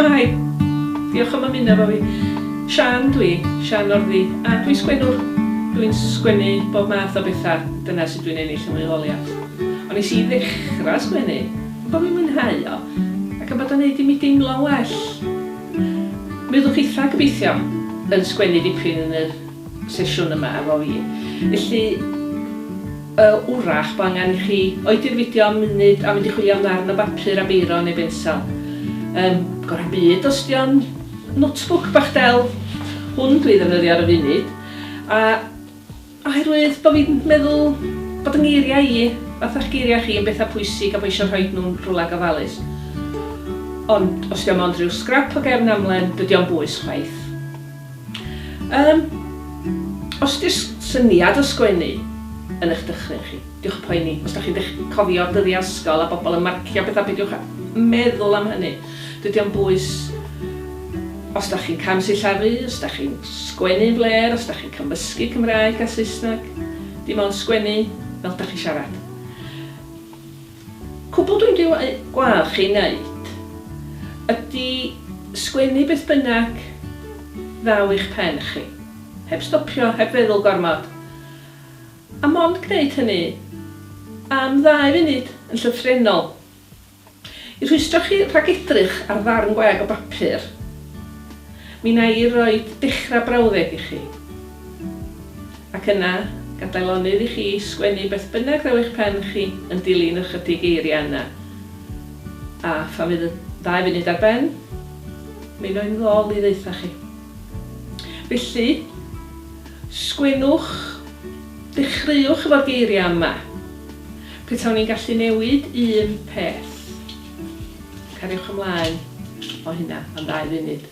Shwmae? Diolch am ymuno efo fi. Siân dwi, Siân Northey, a dwi'n sgwennwr. Dwi'n sgwennu bob math o bethau, dyna sut dwi'n ennill 'y mywoliaeth. Ond nes i ddechrau sgwennu am bod fi'n mwynhau o, ac am bod o'n neud i mi deimlo'n well. Mi fyddwch chitha, gobeithio, yn sgwennu dipyn yn yr sesiwn yma efo fi. Felly, yy, wrach bo' angen i chi oedi'r fideo am munud a mynd i chwilio am ddarn o bapur a beiro neu bensel. Yym, gorau byd os 'di o'n notebook bach del. Hwn dwi ddefnyddio ar y funud. A oherwydd bo' fi'n meddwl bod 'y ngeiriau i, fatha'ch geiriau chi, yn bethau pwysig a bo' isio rhoid nhw'n rhywle gofalus. Ond os 'di o mond rhyw sgrap o gefn amlen, dydi o'm bwys chwaith. Yym, os 'di'r syniad o sgwennu yn eich dychryn chi, diwch yn poeni. Os 'dach chi'n dech- cofio dyddiau ysgol a bobl yn marcio pethau, peidiwch â meddwl am hynny. Dydy o'm bwys os 'dach chi'n camsillafu, os 'dach chi'n sgwennu'n flêr, os 'dach chi'n cymysgu Cymraeg a Saesneg. Dim ond sgwennu fel 'dach chi'n siarad. Cwbl dwi'n mynd i gwadd chi wneud ydy sgwennu beth bynnag ddaw i'ch pen chi. Heb stopio, heb feddwl gormod. A mond gwneud hynny am ddau funud, yn llythrennol. I rhwystro chi rhag edrych ar ddarn gwag o bapur, mi wna i roid dechrau brawddeg i chi. Ac yna, gadael lonydd i chi sgwennu beth bynnag ddaw i'ch pen chi yn dilyn yr chydig eiriau yna. A phan fydd y ddau funud ar ben, mi wna i ddol i ddaetha chi. Felly, sgwennwch, dechreuwch efo'r geiriau yma. Petawn i'n gallu newid un peth. Cariwch ymlaen o hynna am ddau funud.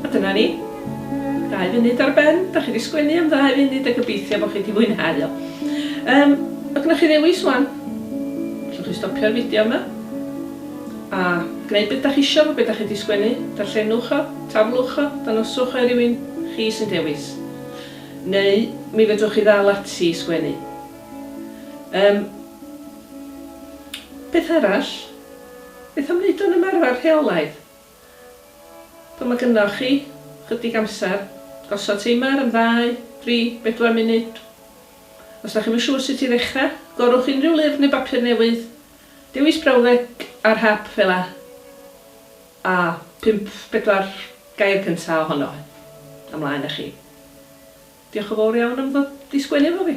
A dyna ni. Ddau funud ar ben. Da chi 'di sgwennu am ddau funud a gobeithio bod chi 'di fwynhau o. Yym, ma' gynnoch chi ddewis wan. Allwch chi stopio'r fideo yma a gwneud beth da chi isio efo be da chi 'di sgwennu. Darllenwch o, taflwch o, dangoswch o i rywun, chi sy'n dewis. Neu mi fedrwch chi ddal ati i sgwennu. Yym, beth arall? Beth am wneud o'n ymarfer rheolaidd? Pan mae gynnoch chi chydig amser, gosod teimar am ddau, dri, bedwar munud. Os da chi'm yn siŵr sut i ddechrau, gorwch unrhyw lyfr neu bapur newydd, dewis brawddeg ar hap fela, a phump, bedwar gair cynta ohono. Ymlaen â chi. Diolch yn fawr iawn am ddod i sgwennu efo fi.